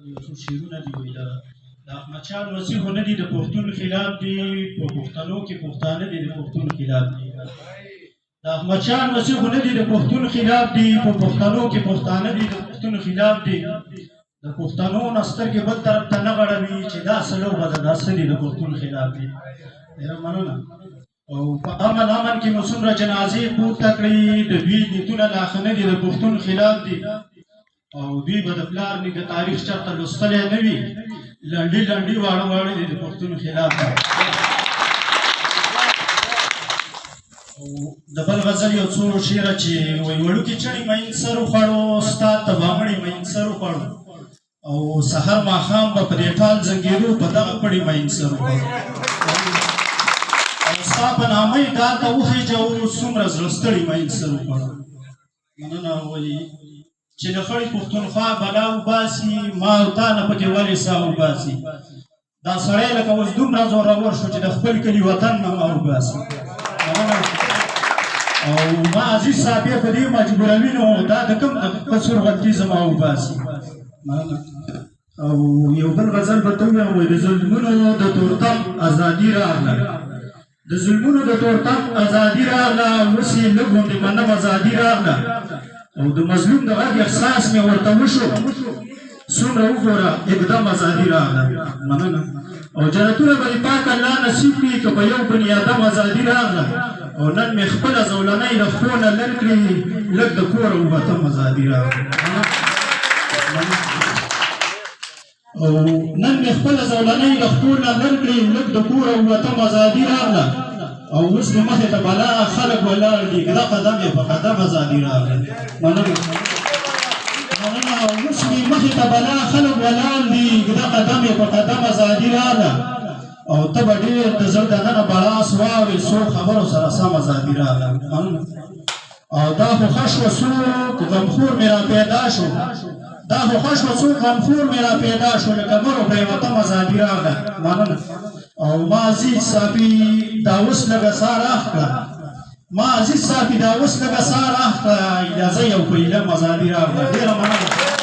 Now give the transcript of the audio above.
یو څو شعرونه دي. وایي د احمد شاه لمسي خو نه دي د پښتون خلاف دي، په پښتنو کې پښتانه دي د پښتون خلاف دي. د احمد شاه لمسي خو نه دي د پښتون خلاف دي، په پښتنو کې پښتانه دي د پښتون خلاف دي. د پښتنو نه سترګې بل طرف ته نه غړوي چې دا څه لوبه ده، دا څه دي، د پښتون خلاف دي. ډېره مننه. او په امن امن کې مو څومره جنازې پورته کړې، د دوی نیتونه لا ښه نه دي، د پښتون خلاف دي. او دوی به د پلار نیکه تاریخ چېرته لوستلی نه وي، لنډي لنډي واړه واړه دي، د پښتون خلاف دي. او د بل غزل یو څو شعره چې وایي: وړوکي چڼي مین سر وخوړو، ستا تبامړي مین سر وخوړو، او سحر ماښام به په دې ټال زنګېدو، په دغه پړي مین سر وخوړو، او ستا په نامه یې دار ته وخېژوو، څومره زړه ستړي مین سر وخوړو. مننه. وایي چې له خړې پښتونخوا بلا وباسي، ما او تا نه پکې ولې ساه وباسي؟ دا سړی لکه اوس دومره زورور شو چې د خپل کلي وطن نه ما وباسي. او ما عزیز صاحب یې په دې مجبوروي، نو دا د کوم د قصور غلطي زما وباسي؟ مننه. او یو بل غزل به ته ووایم. وایي د ظلمونو د تورتم ازادي راغله، د ظلمونو د تورتم ازادي راغله، اوس یې لږ غوندې منم ازادي راغله. او د مظلوم د غږ احساس مې ورته وشو، څومره وګوره اقدام ازادي راغله. مننه. او جنتونه به دې پاک الله نصیب کړي که په یو بني آدم ازادي راغله. او نن مې خپله زولنۍ له خپو نه لر کړي، لږ د کوره ووتم ازادي راغله. او نن مې خپله زولنۍ له خپو نه لر کړې، لږ د کوره ووتم ازادي راغله. او اوس مې مخې ته بلا خلک ولاړ دي، ږده قدم یې په قدم ازادي راغله. مننه، مننه. او اوس مې مخې ته بلا خلک ولاړ دي، ږده قدم یې په قدم ازادي راغله. او ته به ډېر د زړه دننه بړاس واورې، څو خبرو سره سم ازادي راغله. مننه. او دا خو ښه شوه څوک غمخور مې را پیدا شو، دا خو ښه شوه څوک غمخور مې را پیدا شو، لکه مرو پرېوتم ازادي راغله. مننه. او ما عزیز صاحبي دا اوس لږه ساه راخکړه، ما عزیز صاحبي دا اوس لږه ساه راخکړه، اجازه یو په علم ازادي راغله. ډېره مننه.